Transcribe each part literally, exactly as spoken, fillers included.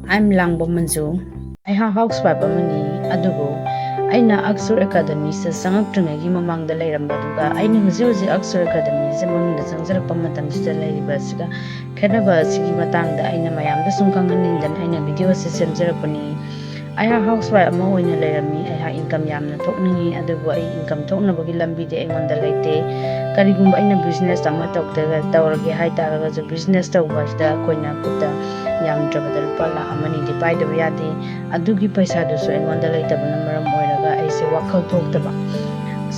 I'm ꯂꯥꯡꯕ ꯃꯟꯖꯨ꯫ ꯑꯩꯍꯥꯛ house wife ꯑꯃꯅꯤ, ꯑꯗꯨꯕꯨ ꯑꯩꯅ ꯑꯛꯁꯔ ꯑꯦꯀꯥꯗꯃꯤꯁꯤꯗ ꯆꯪꯉꯛꯇ꯭ꯔꯤꯉꯩꯒꯤ ꯃꯃꯥꯡꯗ ꯂꯩꯔꯝꯕꯗꯨꯒ ꯑꯩꯅ ꯍꯧꯖꯤꯛ ꯍꯧꯖꯤꯛ ꯑꯛꯁꯔ ꯑꯦꯀꯥꯗꯃꯤꯁꯦ ꯃꯅꯨꯡꯗ ꯆꯪꯖꯔꯛꯄ ꯃꯇꯝꯁꯤꯗ ꯂꯩꯔꯤꯕ ꯑꯁꯤꯒ ꯈꯦꯠꯅꯕ ꯑꯁꯤꯒꯤ ꯃꯇꯥꯡꯗ ꯑꯩꯅ ꯃꯌꯥꯝꯗ ꯁꯨꯝ ꯈꯪꯍꯟꯅꯤꯡꯗꯅ ꯑꯩꯅ ꯚꯤꯗꯤꯑꯣ ꯑꯁꯤ ꯁꯦꯝꯖꯔꯛꯄꯅꯤ꯫ ꯑꯩꯍꯥꯛ ꯍꯥꯎꯁ ꯋꯥꯏꯐ ꯑꯃ ꯑꯣꯏꯅ ꯂꯩꯔꯝꯃꯤ꯫ ꯑꯩꯍꯥꯛ ꯏꯟꯀꯝ ꯌꯥꯝꯅ ꯊꯣꯛꯅꯤꯡꯉꯤ, ꯑꯗꯨꯕꯨ ꯑꯩ ꯏꯟꯀꯝ ꯊꯣꯛꯅꯕꯒꯤ ꯂꯝꯕꯤꯗꯤ ꯑꯩꯉꯣꯟꯗ ꯂꯩꯇꯦ꯫ ꯀꯔꯤꯒꯨꯝꯕ ꯑꯩꯅ ꯕꯤꯖꯤꯅꯦꯁ ꯑꯃ ꯇꯧꯗ-, ꯇꯧꯔꯒꯦ ꯍꯥꯏ ꯇꯥꯔꯒꯁꯨ, ꯕꯤꯖꯤꯅꯦꯁ ꯇꯧꯕ ꯑꯁꯤꯗ ꯑꯩꯈꯣꯏꯅ ꯈꯨꯠꯇ ꯌꯥꯝꯗ꯭ꯔꯕꯗ ꯂꯨꯄꯥ ꯂꯥꯈ ꯑꯃꯅꯤꯗꯤ ꯄꯥꯏꯗꯕ ꯌꯥꯗꯦ꯫ ꯑꯗꯨꯒꯤ ꯄꯩꯁꯥꯗꯨꯁꯨ ꯑꯩꯉꯣꯟꯗ ꯂꯩꯇꯕꯅ ꯃꯔꯝ ꯑꯣꯏꯔꯒ ꯑꯩꯁꯦ ꯋꯥꯈꯜ ꯊꯣꯛꯇꯕ꯫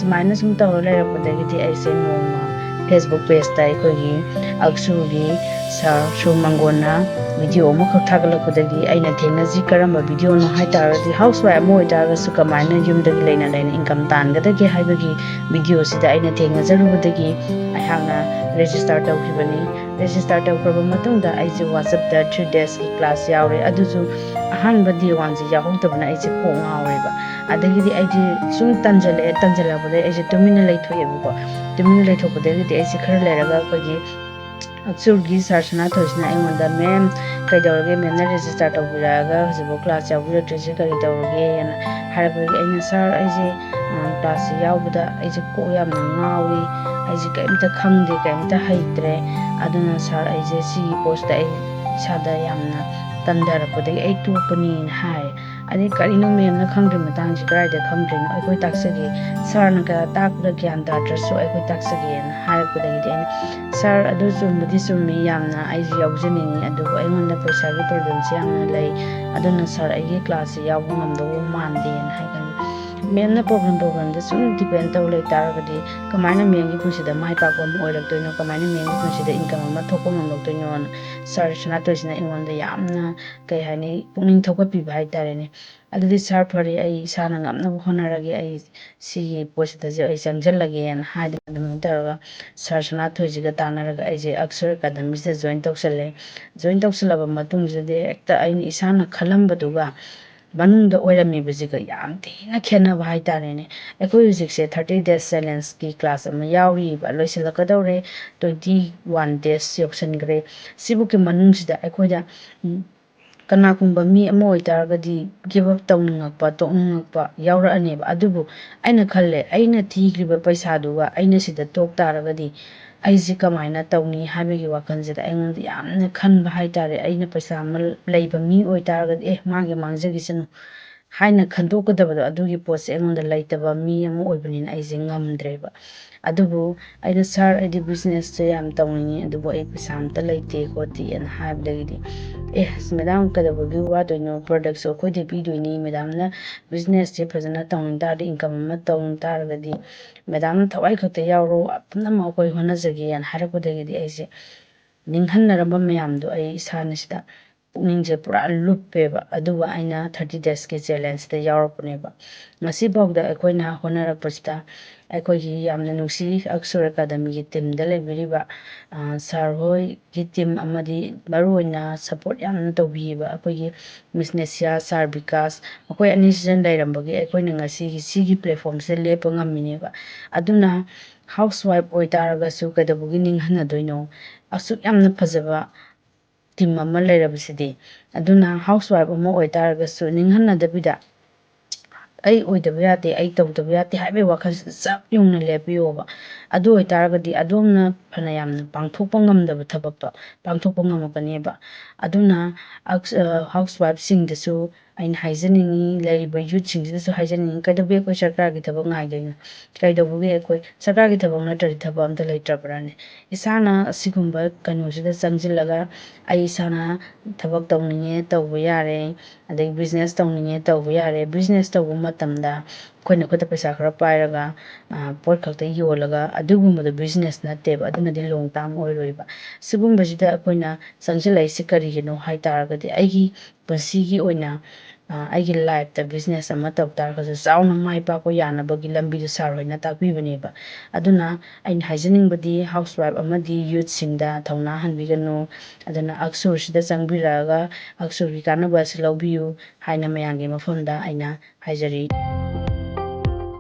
ꯁꯨꯃꯥꯏꯅ ꯁꯨꯝ ꯇꯧꯔ ꯂꯩꯔꯛꯄꯗꯒꯤꯗꯤ ꯑꯩꯁꯦ ꯅꯣꯡꯃ Facebook ꯄꯦꯖꯇ ꯑꯩꯈꯣꯏꯒꯤ ꯑꯛꯁꯨꯒꯤ ꯁꯥꯔ ꯁꯨꯔ ꯃꯪꯒꯣꯟꯅ ꯚꯤꯗꯤꯑꯣ ꯑꯃꯈꯛ ꯊꯥꯒꯠꯂꯛꯄꯗꯒꯤ ꯑꯩꯅ ꯊꯦꯡꯅꯖꯩ꯫ ꯀꯔꯝꯕ ꯚꯤꯗꯤꯑꯣꯅꯣ ꯍꯥꯏ ꯇꯥꯔꯒꯗꯤ, ꯍꯥꯎꯁ ꯋꯥꯏꯐ ꯑꯃ ꯑꯣꯏꯇꯥꯔꯒꯁꯨ ꯀꯃꯥꯏꯅ ꯌꯨꯝꯗꯒꯤ ꯂꯩꯅ ꯂꯩꯅ ꯏꯟꯀꯝ ꯇꯥꯟꯒꯗꯒꯦ ꯍꯥꯏꯕꯒꯤ ꯚꯤꯗꯤꯑꯣꯁꯤꯗ ꯑꯩꯅ ꯊꯦꯡꯅꯖꯔꯨꯕꯗꯒꯤ ꯑꯩꯍꯥꯛꯅ ꯔꯦꯖꯤꯁꯇꯥꯔ ꯇꯧꯈꯤꯕꯅꯤ꯫ ꯔꯦꯖꯤꯁꯇꯥꯔ ꯇꯧꯈ꯭ꯔꯕ ꯃꯇꯨꯡꯗ ꯑꯩꯁꯦ WhatsApp-ꯇ three days-ꯀꯤ class ꯌꯥꯎꯔꯦ꯫ ꯑꯗꯨꯁꯨ ꯑꯍꯥꯟꯕ day one-ꯁꯦ ꯌꯥꯎꯍꯧꯗꯕꯅ ꯑꯩꯁꯦ ꯀꯣꯛ ꯉꯥꯎꯔꯦꯕ꯫ ꯑꯗꯒꯤꯗꯤ ꯑꯩꯁꯦ ꯁꯨꯝ ꯇꯟꯖꯜꯂꯛꯑꯦ, ꯇꯟꯖꯜꯂꯛꯄꯗꯒꯤ ꯑꯩꯁꯦ ꯇꯨꯃꯤꯟꯅ ꯂꯩꯊꯣꯛꯑꯦꯕꯀꯣ꯫ ꯇꯨꯃꯤꯟꯅ ꯂꯩꯊꯣꯛꯄꯗꯒꯤꯗꯤ ꯑꯩꯁꯦ ꯈꯔ ꯂꯩꯔꯒ ꯑꯩꯈꯣꯏꯒꯤ ꯑꯛꯁꯨꯔꯒꯤ ꯁꯥꯔ ꯁꯅꯥꯊꯣꯏꯁꯤꯅ ꯑꯩꯉꯣꯟꯗ, "ꯃꯦꯝ, ꯀꯩꯗꯧꯔꯒꯦ? ꯃꯦꯝꯅ ꯔꯦꯖꯤꯁꯇꯥꯔ ꯇꯧꯕꯤꯔꯛꯑꯒ ꯍꯧꯖꯤꯛꯐꯥꯎ class ꯌꯥꯎꯕꯤꯔꯛꯇ꯭ꯔꯤꯁꯦ ꯀꯔꯤ ꯇꯧꯔꯒꯦꯅ?" ꯍꯥꯏꯔꯛꯄꯗꯒꯤ ꯑꯩꯅ, "ꯁꯥꯔ, ꯑꯩꯁꯦ, ꯑ, class-ꯁꯦ ꯌꯥꯎꯕꯗ ꯑꯩꯁꯦ ꯀꯣꯛ ꯌꯥꯝꯅ ꯉꯥꯎꯏ, ꯑꯩꯁꯦ ꯀꯔꯤꯝꯇ ꯈꯪꯗꯦ, ꯀꯔꯤꯝꯇ ꯍꯩꯇ꯭ꯔꯦ, ꯑꯗꯨꯅ ꯁꯥꯔ, ꯑꯩꯁꯦ ꯁꯤꯒꯤ ꯄꯣꯠꯁꯤꯗ ꯑꯩ ꯏꯁꯥꯗ ꯌꯥꯝꯅ ꯇꯟꯊꯔꯛꯄꯗꯒꯤ ꯑꯩ ꯇꯣꯛꯄꯅꯤꯅ" ꯍꯥꯏ꯫ ꯑꯗꯩ, "ꯀꯔꯤꯅꯣ ꯃꯦꯝꯅ ꯈꯪꯗ꯭ꯔꯤ ꯃꯇꯥꯡꯁꯤ ꯀꯗꯥꯏꯗ ꯈꯪꯗ꯭ꯔꯤꯅꯣ? ꯑꯩꯈꯣꯏ ꯇꯥꯛꯆꯒꯦ, ꯁꯥꯔꯅ ꯀꯌꯥ ꯇꯥꯛꯄꯗ ꯒ꯭ꯌꯥꯟ ꯇꯥꯗ꯭ꯔꯁꯨ ꯑꯩꯈꯣꯏ ꯇꯥꯛꯆꯒꯦꯅ" ꯍꯥꯏꯔꯛꯄꯗꯒꯤꯗꯤ ꯑꯩꯅ, "ꯁꯥꯔ, ꯑꯗꯨ ꯆꯨꯝꯕꯨꯗꯤ ꯆꯨꯝꯃꯤ, ꯌꯥꯝꯅ ꯑꯩꯁꯨ ꯌꯥꯎꯖꯅꯤꯡꯉꯤ, ꯑꯗꯨꯕꯨ ꯑꯩꯉꯣꯟꯗ ꯄꯩꯁꯥꯒꯤ problem-ꯁꯦ ꯌꯥꯝꯅ ꯂꯩ, ꯑꯗꯨꯅ ꯁꯥꯔ, ꯑꯩꯒꯤ class-ꯁꯦ ꯌꯥꯎꯕ ꯉꯝꯗꯧꯕ ꯃꯥꯟꯗꯦꯅ" ꯍꯥꯏꯀꯥꯟꯗ, "ꯃꯦꯝꯅ problem, problem-ꯗ ꯁꯨꯝ depend ꯇꯧ ꯂꯩ ꯇꯥꯔꯒꯗꯤ ꯀꯃꯥꯏꯅ ꯃꯦꯝꯒꯤ ꯄꯨꯟꯁꯤꯗ ꯃꯥꯏ ꯄꯥꯛꯄ ꯑꯃ ꯑꯣꯏꯔꯛꯇꯣꯏꯅꯣ? ꯀꯃꯥꯏꯅ ꯃꯦꯝꯒꯤ ꯄꯨꯟꯁꯤꯗ income ꯑꯃ ꯊꯣꯛꯄ ꯉꯝꯂꯛꯇꯣꯏꯅꯣꯅ?" ꯁꯥꯔ ꯁꯅꯥꯇꯣꯏꯁꯤꯅ ꯑꯩꯉꯣꯟꯗ ꯌꯥꯝꯅ, ꯀꯩ ꯍꯥꯏꯅꯤ, ꯄꯨꯛꯅꯤꯡ ꯊꯧꯒꯠꯄꯤꯕ ꯍꯥꯏꯇꯥꯔꯦꯅꯦ꯫ "ꯑꯗꯨꯗꯤ ꯁꯥꯔ, ꯐꯔꯦ, ꯑꯩ ꯏꯁꯥꯅ ꯉꯝꯅꯕ ꯍꯣꯠꯅꯔꯒꯦ, ꯑꯩ ꯁꯤꯒꯤ ꯄꯣꯠꯁꯤꯗꯁꯨ ꯑꯩ ꯆꯪꯁꯤꯜꯂꯒꯦꯅ" ꯍꯥꯏꯗꯅ ꯑꯗꯨꯃꯥꯏꯅ ꯇꯧꯔꯒ ꯁꯥꯔ ꯁꯅꯥꯊꯣꯏꯁꯤꯒ ꯇꯥꯟꯅꯔꯒ ꯑꯩꯁꯦ ꯑꯛꯁꯔ ꯑꯦꯀꯥꯗꯃꯤꯁꯤꯗ join ꯇꯧꯁꯜꯂꯦ꯫ Join ꯇꯧꯁꯜꯂꯕ ꯃꯇꯨꯡꯁꯤꯗꯗꯤ ꯍꯦꯛꯇ ꯑꯩꯅ ꯏꯁꯥꯅ ꯈꯜꯂꯝꯕꯗꯨꯒ ꯃꯅꯨꯡꯗ ꯑꯣꯏꯔꯝꯃꯤꯕꯁꯤꯒ ꯌꯥꯝ ꯊꯤꯅ ꯈꯦꯠꯅꯕ ꯍꯥꯏꯇꯥꯔꯦꯅꯦ꯫ ꯑꯩꯈꯣꯏ ꯍꯧꯖꯤꯛꯁꯦ thirty days challenge-ꯀꯤ class ꯑꯃ ꯌꯥꯎꯔꯤꯕ, ꯂꯣꯏꯁꯤꯜꯂꯛꯀꯗꯧꯔꯦ, twenty one days ꯌꯧꯁꯟꯈ꯭ꯔꯦ꯫ ꯁꯤꯕꯨꯛꯀꯤ ꯃꯅꯨꯡꯁꯤꯗ ꯑꯩꯈꯣꯏꯗ, ꯎꯝ, ꯀꯅꯥꯒꯨꯝꯕ ꯃꯤ ꯑꯃ ꯑꯣꯏꯇꯥꯔꯒꯗꯤ give up ꯇꯧꯅꯤꯡꯉꯛꯄ, ꯇꯣꯛꯅꯤꯡꯉꯛꯄ ꯌꯥꯎꯔꯛꯑꯅꯦꯕ꯫ ꯑꯗꯨꯕꯨ ꯑꯩꯅ ꯈꯜꯂꯦ, ꯑꯩꯅ ꯊꯤꯈ꯭ꯔꯤꯕ ꯄꯩꯁꯥꯗꯨꯒ ꯑꯩꯅ ꯁꯤꯗ ꯇꯣꯛ ꯇꯥꯔꯒꯗꯤ ꯑꯩꯁꯦ ꯀꯃꯥꯏꯅ ꯇꯧꯅꯤ ꯍꯥꯏꯕꯒꯤ ꯋꯥꯈꯜꯁꯤꯗ ꯑꯩꯉꯣꯟꯗ ꯌꯥꯝꯅ ꯈꯟꯕ ꯍꯥꯏꯇꯥꯔꯦ꯫ ꯑꯩꯅ ꯄꯩꯁꯥ ꯑꯃ ꯂꯩꯕ ꯃꯤ ꯑꯣꯏꯇꯥꯔꯒꯗꯤ, "ꯑꯦ, ꯃꯥꯒꯤ ꯃꯥꯡꯖꯈꯤꯁꯅꯨ" ꯍꯥꯏꯅ ꯈꯟꯗꯣꯛꯀꯗꯕꯗꯣ, ꯑꯗꯨꯒꯤ ꯄꯣꯠꯁꯦ ꯑꯩꯉꯣꯟꯗ ꯂꯩꯇꯕ ꯃꯤ ꯑꯃ ꯑꯣꯏꯕꯅꯤꯅ ꯑꯩꯁꯦ ꯉꯝꯗ꯭ꯔꯦꯕ꯫ ꯑꯗꯨꯕꯨ ꯑꯩꯅ, "ꯁꯥꯔ, ꯑꯩꯗꯤ ꯕꯤꯖꯤꯅꯦꯁꯁꯦ ꯌꯥꯝ ꯇꯧꯅꯤꯡꯉꯤ, ꯑꯗꯨꯕꯨ ꯑꯩ ꯄꯩꯁꯥ ꯑꯝꯇ ꯂꯩꯇꯦ ꯈꯣꯠꯇꯦꯅ" ꯍꯥꯏꯕꯗꯒꯤꯗꯤ, "ꯑꯦ, ꯃꯦꯗꯥꯝ, ꯀꯩꯗꯧꯕꯒꯤ ꯋꯥꯗꯣꯏꯅꯣ? ꯄ꯭ꯔꯗꯛꯁꯨ ꯑꯩꯈꯣꯏꯗ ꯄꯤꯗꯣꯏꯅꯤ꯫ ꯃꯦꯗꯥꯝꯅ ꯕꯤꯖꯤꯅꯦꯁꯁꯦ ꯐꯖꯅ ꯇꯧꯅꯤꯡ ꯇꯥꯔꯗꯤ, ꯏꯟꯀꯝ ꯑꯃ ꯇꯧꯅꯤꯡ ꯇꯥꯔꯒꯗꯤ, ꯃꯦꯗꯥꯝꯅ ꯊꯋꯥꯏ ꯈꯛꯇ ꯌꯥꯎꯔꯣ, ꯄꯨꯝꯅꯃꯛ ꯑꯩꯈꯣꯏ ꯍꯣꯠꯅꯖꯒꯦꯅ" ꯍꯥꯏꯔꯛꯄꯗꯒꯤꯗꯤ ꯑꯩꯁꯦ ꯅꯤꯡꯍꯟꯅꯔꯝꯕ ꯃꯌꯥꯝꯗꯣ ꯑꯩ ꯏꯁꯥꯅ ꯁꯤꯗ ꯄꯨꯛꯅꯤꯡꯁꯦ ꯄꯨꯔꯥ ꯂꯨꯞꯄꯦꯕ꯫ ꯑꯗꯨꯒ ꯑꯩꯅ ꯊꯥꯔꯇꯤ ꯗꯦꯖꯀꯤ ꯆꯦꯂꯦꯟꯖꯇ ꯌꯥꯎꯔꯛꯄꯅꯦꯕ꯫ ꯉꯁꯤꯐꯥꯎꯗ ꯑꯩꯈꯣꯏꯅ ꯍꯣꯠꯅꯔꯛꯄꯁꯤꯗ ꯑꯩꯈꯣꯏꯒꯤ ꯌꯥꯝꯅ ꯅꯨꯡꯁꯤ ꯑꯛꯁꯨꯔ ꯑꯦꯀꯥꯗꯃꯤꯒꯤ ꯇꯤꯝꯗ ꯂꯩꯕꯤꯔꯤꯕ, ꯑ, ꯁꯥꯔ ꯍꯣꯏꯒꯤ ꯇꯤꯝ ꯑꯃꯗꯤ ꯃꯔꯨꯑꯣꯏꯅ ꯁꯄꯣꯔꯠ ꯌꯥꯝꯅ ꯇꯧꯕꯤꯌꯦꯕ ꯑꯩꯈꯣꯏꯒꯤ ꯃꯤꯁ ꯅꯦꯁꯤꯌꯥ, ꯁꯥꯔ ꯕꯤꯀꯥꯁ, ꯃꯈꯣꯏ ꯑꯅꯤꯁꯤꯅ ꯂꯩꯔꯝꯕꯒꯤ ꯑꯩꯈꯣꯏꯅ ꯉꯁꯤꯒꯤ ꯁꯤꯒꯤ ꯄ꯭ꯂꯦꯠꯐꯣꯝꯁꯤꯗ ꯂꯦꯞꯄ ꯉꯝꯃꯤꯅꯦꯕ꯫ ꯑꯗꯨꯅ ꯍꯥꯎꯁ ꯋꯥꯏꯐ ꯑꯣꯏꯇꯥꯔꯒꯁꯨ ꯀꯩꯗꯧꯕꯒꯤ ꯅꯤꯡꯍꯟꯅꯗꯣꯏꯅꯣ? ꯑꯁꯨꯛ ꯌꯥꯝꯅ ꯐꯖꯕ ꯇꯤꯝ ꯑꯃ ꯂꯩꯔꯕꯁꯤꯗꯤ꯫ ꯑꯗꯨꯅ ꯍꯥꯎꯁ ꯋꯥꯏꯐ ꯑꯃ ꯑꯣꯏꯇꯥꯔꯒꯁꯨ ꯅꯤꯡꯍꯟꯅꯗꯕꯤꯗ, "ꯑꯩ ꯑꯣꯏꯗꯕ ꯌꯥꯗꯦ, ꯑꯩ ꯇꯧꯗꯕ ꯌꯥꯗꯦ" ꯍꯥꯏꯕꯒꯤ ꯋꯥꯈꯜꯁꯤꯗ ꯆꯞ ꯌꯨꯡꯅ ꯂꯦꯞꯄꯤꯌꯣꯕ꯫ ꯑꯗꯨ ꯑꯣꯏꯇꯥꯔꯒꯗꯤ ꯑꯗꯣꯝꯅ ꯐꯅ ꯌꯥꯝꯅ ꯄꯥꯡꯊꯣꯛꯄ ꯉꯝꯗꯕ ꯊꯕꯛꯇꯣ ꯄꯥꯡꯊꯣꯛꯄ ꯉꯝꯃꯛꯀꯅꯦꯕ꯫ ꯑꯗꯨꯅ ꯑꯛꯁ-, ꯑ, ꯍꯥꯎꯁ ꯋꯥꯏꯐꯁꯤꯡꯗꯁꯨ ꯑꯩꯅ ꯍꯥꯏꯖꯅꯤꯡꯉꯤ, ꯂꯩꯔꯤꯕ ꯌꯨꯠꯁꯤꯡꯁꯤꯗꯁꯨ ꯍꯥꯏꯖꯅꯤꯡꯉꯤ, ꯀꯩꯗꯧꯕꯒꯤ ꯑꯩꯈꯣꯏ ꯁꯔꯀꯥꯔꯒꯤ ꯊꯕꯛ ꯉꯥꯏꯗꯣꯏꯅꯣ? ꯀꯩꯗꯧꯕꯒꯤ ꯑꯩꯈꯣꯏ ꯁꯔꯀꯥꯔꯒꯤ ꯊꯕꯛ ꯅꯠꯇ꯭ꯔꯗꯤ ꯊꯕꯛ ꯑꯝꯇ ꯂꯩꯇ꯭ꯔꯕ꯭ꯔꯥꯅꯦ? ꯏꯁꯥꯅ ꯑꯁꯤꯒꯨꯝꯕ ꯀꯩꯅꯣꯁꯤꯗ ꯆꯪꯁꯤꯜꯂꯒ ꯑꯩ ꯏꯁꯥꯅ ꯊꯕꯛ ꯇꯧꯅꯤꯡꯉꯦ, ꯇꯧꯕ ꯌꯥꯔꯦ, ꯑꯗꯒꯤ ꯕꯤꯖꯤꯅꯦꯁ ꯇꯧꯅꯤꯡꯉꯦ, ꯇꯧꯕ ꯌꯥꯔꯦ꯫ ꯕꯤꯖꯤꯅꯦꯁ ꯇꯧꯕ ꯃꯇꯝꯗ ꯑꯩꯈꯣꯏꯅ ꯈꯨꯠꯇ ꯄꯩꯁꯥ ꯈꯔ ꯄꯥꯏꯔꯒ, ꯑ, ꯄꯣꯠ ꯈꯛꯇ ꯌꯣꯜꯂꯒ ꯑꯗꯨꯒꯨꯝꯕꯗꯣ ꯕꯤꯖꯤꯅꯦꯁ ꯅꯠꯇꯦꯕ, ꯑꯗꯨꯅꯗꯤ ꯂꯣꯡ ꯇꯥꯔꯝ ꯑꯣꯏꯔꯣꯏꯕ꯫ ꯁꯤꯒꯨꯝꯕꯁꯤꯗ ꯑꯩꯈꯣꯏꯅ ꯆꯪꯁꯤꯜꯂꯛꯏꯁꯤ ꯀꯔꯤꯒꯤꯅꯣ ꯍꯥꯏ ꯇꯥꯔꯒꯗꯤ, ꯑꯩꯒꯤ ꯄꯨꯟꯁꯤꯒꯤ ꯑꯣꯏꯅ, ꯑ, ꯑꯩꯒꯤ ꯂꯥꯏꯐꯇ ꯕꯤꯖꯤꯅꯦꯁ ꯑꯃ ꯇꯧ ꯇꯥꯔꯒꯁꯨ ꯆꯥꯎꯅ ꯃꯥꯏ ꯄꯥꯛꯄ ꯌꯥꯅꯕꯒꯤ ꯂꯝꯕꯤꯗꯨ ꯁꯥꯔ ꯍꯣꯏꯅ ꯇꯥꯛꯄꯤꯕꯅꯦꯕ꯫ ꯑꯗꯨꯅ ꯑꯩꯅ ꯍꯥꯏꯖꯅꯤꯡꯕꯗꯤ, ꯍꯥꯎꯁ ꯋꯥꯏꯐ ꯑꯃꯗꯤ ꯌꯨꯠꯁꯤꯡꯗ ꯊꯧꯅꯥ ꯍꯟꯕꯤꯒꯅꯨ꯫ ꯑꯗꯨꯅ ꯑꯛꯁꯨꯔꯁꯤꯗ ꯆꯪꯕꯤꯔꯛꯑꯒ ꯑꯛꯁꯨꯔꯒꯤ ꯀꯥꯟꯅꯕ ꯑꯁꯤ ꯂꯧꯕꯤꯌꯨ ꯍꯥꯏꯅ ꯃꯌꯥꯝꯒꯤ ꯃꯐꯝꯗ ꯑꯩꯅ ꯍꯥꯏꯖꯔꯤ꯫